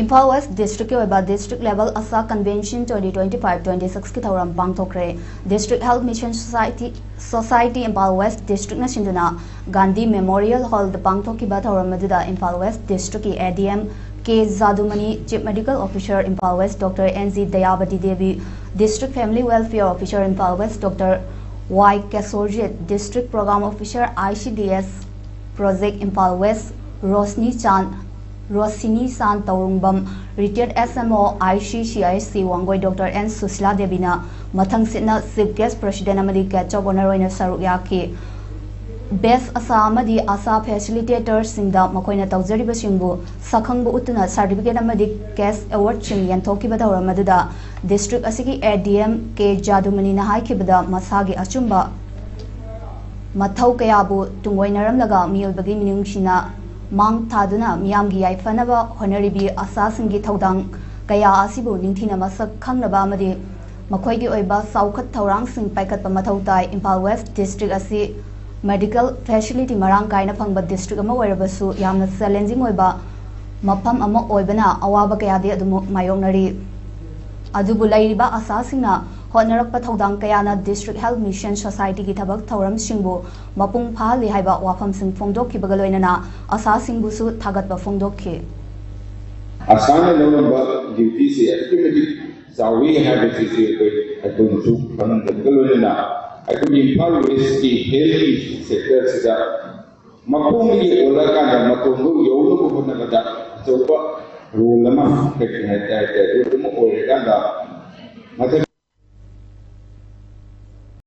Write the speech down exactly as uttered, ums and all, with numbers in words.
Imphal west ꯗꯤꯁꯇ꯭ꯔꯤꯛꯀꯤ ꯑꯣꯏꯕ District Level ASHA Convention twenty twenty five twenty six ꯀꯤ ꯊꯧꯔꯝ ꯄꯥꯡꯊꯣꯛꯈ꯭ꯔꯦ꯫ District Health Mission Society, Society Imphal West District ꯅ ꯁꯤꯟꯗꯨꯅ ꯒꯥꯟꯙꯤ Memorial Hall ꯗ ꯄꯥꯡꯊꯣꯛꯈꯤꯕ ꯊꯧꯔꯝ ꯑꯗꯨꯗ ꯏꯝꯐꯥꯜ ꯋꯦꯁ ꯗꯤꯁꯇ꯭ꯔꯤꯛꯀꯤ ADM K ꯖꯥꯗꯨꯃꯅꯤ, Chief Medical Officer Imphal West Doctor N G Dayabati Devi, District Family Welfare Officer Imphal West Doctor Y Kesorjit, District Program Officer I C D S Project Imphal West Roshni Chanu, Roshini ꯆꯥꯟ ꯇꯧꯔꯨꯡꯕꯝ, Retired S M O I C C I C Wangoi Doctor N Sushila ꯗꯦꯕꯤꯅ ꯃꯊꯪꯁꯤꯠꯅ Chief Guest President ꯑꯃꯗꯤ Guest of Honour ꯑꯣꯏꯅ ꯁꯔꯨꯛ ꯌꯥꯈꯤ꯫ Best ASHA ꯑꯃꯗꯤ ASHA Facilitator ꯁꯤꯡꯗ ꯃꯈꯣꯏꯅ ꯇꯧꯖꯔꯤꯕꯁꯤꯡꯕꯨ ꯁꯛꯈꯪꯕ ꯎꯠꯇꯨꯅ Certificate ꯑꯃꯗꯤ Cash Award ꯁꯤꯡ ꯌꯦꯟꯊꯣꯛꯈꯤꯕ ꯊꯧꯔꯝ ꯑꯗꯨꯗ District ꯑꯁꯤꯒꯤ ADM K ꯖꯥꯗꯨꯃꯅꯤꯅ ꯍꯥꯏꯈꯤꯕꯗ, ꯃꯁꯥꯒꯤ ꯑꯆꯨꯝꯕ ꯃꯊꯧ ꯀꯌꯥꯕꯨ ꯇꯨꯡꯑꯣꯏꯅꯔꯝꯂꯒ ꯃꯤꯑꯣꯏꯕꯒꯤ ꯃꯤꯅꯨꯡꯁꯤꯅ ꯃꯥꯡ ꯊꯥꯗꯨꯅ ꯃꯤꯌꯥꯝꯒꯤ ꯌꯥꯏꯐꯅꯕ ꯍꯣꯠꯅꯔꯤꯕꯤ ASHA ꯁꯤꯡꯒꯤ ꯊꯧꯗꯥꯡ ꯀꯌꯥ ꯑꯁꯤꯕꯨ ꯅꯤꯡꯊꯤꯅ ꯃꯁꯛ ꯈꯪꯅꯕ ꯑꯃꯗꯤ ꯃꯈꯣꯏꯒꯤ ꯑꯣꯏꯕ ꯆꯥꯎꯈꯠ ꯊꯧꯔꯥꯡꯁꯤꯡ ꯄꯥꯏꯈꯠꯄ ꯃꯊꯧ ꯇꯥꯏ꯫ ꯏꯝꯐꯥꯜ ꯋꯦꯁ ꯗꯤꯁꯇ꯭ꯔꯤꯛ ꯑꯁꯤ medical facility ꯃꯔꯥꯡ ꯀꯥꯏꯅ ꯐꯪꯕ ꯗꯤꯁꯇ꯭ꯔꯤꯛ ꯑꯃ ꯑꯣꯏꯔꯕꯁꯨ, ꯌꯥꯝꯅ challenging ꯑꯣꯏꯕ ꯃꯐꯝ ꯑꯃ ꯑꯣꯏꯕꯅ ꯑꯋꯥꯕ ꯀꯌꯥꯗꯤ ꯑꯗꯨꯃꯛ ꯃꯥꯌꯣꯛꯅꯔꯤ꯫ ꯑꯗꯨꯕꯨ ꯂꯩꯔꯤꯕ ASHA ꯁꯤꯡꯅ ꯍꯣꯠꯅꯔꯛꯄ ꯊꯧꯗꯥꯡ ꯀꯌꯥꯅ District Health Mission Society ꯒꯤ ꯊꯕꯛ ꯊꯧꯔꯝꯁꯤꯡꯕꯨ ꯃꯄꯨꯡ ꯐꯥꯍꯜꯂꯤ ꯍꯥꯏꯕ ꯋꯥꯐꯝꯁꯤꯡ ꯐꯣꯡꯗꯣꯛꯈꯤꯕꯒ ꯂꯣꯏꯅꯅ ASHA ꯁꯤꯡꯕꯨꯁꯨ ꯊꯥꯒꯠꯄ ꯐꯣꯡꯗꯣꯛꯈꯤ꯫ ASHA ꯅ ꯂꯧꯔꯝꯕ duty ꯁꯦ ꯑꯗꯨꯛꯀꯤ ꯃꯇꯤꯛ ꯆꯥꯎꯏ ꯍꯥꯏꯕꯁꯤꯁꯨ ꯑꯩꯈꯣꯏ, ꯑꯩꯈꯣꯏꯅꯁꯨ ꯈꯪꯍꯟꯖꯕꯒ ꯂꯣꯏꯅꯅ, ꯑꯩꯈꯣꯏꯒꯤ ꯏꯝꯐꯥꯜ ꯋꯦꯁꯀꯤ health ꯀꯤ sector ꯁꯤꯗ ꯃꯈꯣꯡꯗꯒꯤ ꯑꯣꯜꯂꯀꯥꯟꯗ ꯃꯇꯣꯟꯕꯨ ꯌꯧꯅꯕ ꯍꯣꯠꯅꯕꯗ ꯑꯆꯧꯕ role ꯑꯃ, ꯀꯔꯤ ꯍꯥꯏꯇꯥꯔꯦ, role ꯑꯃ ꯑꯣꯏꯔꯀꯥꯟꯗ ꯃꯊꯛ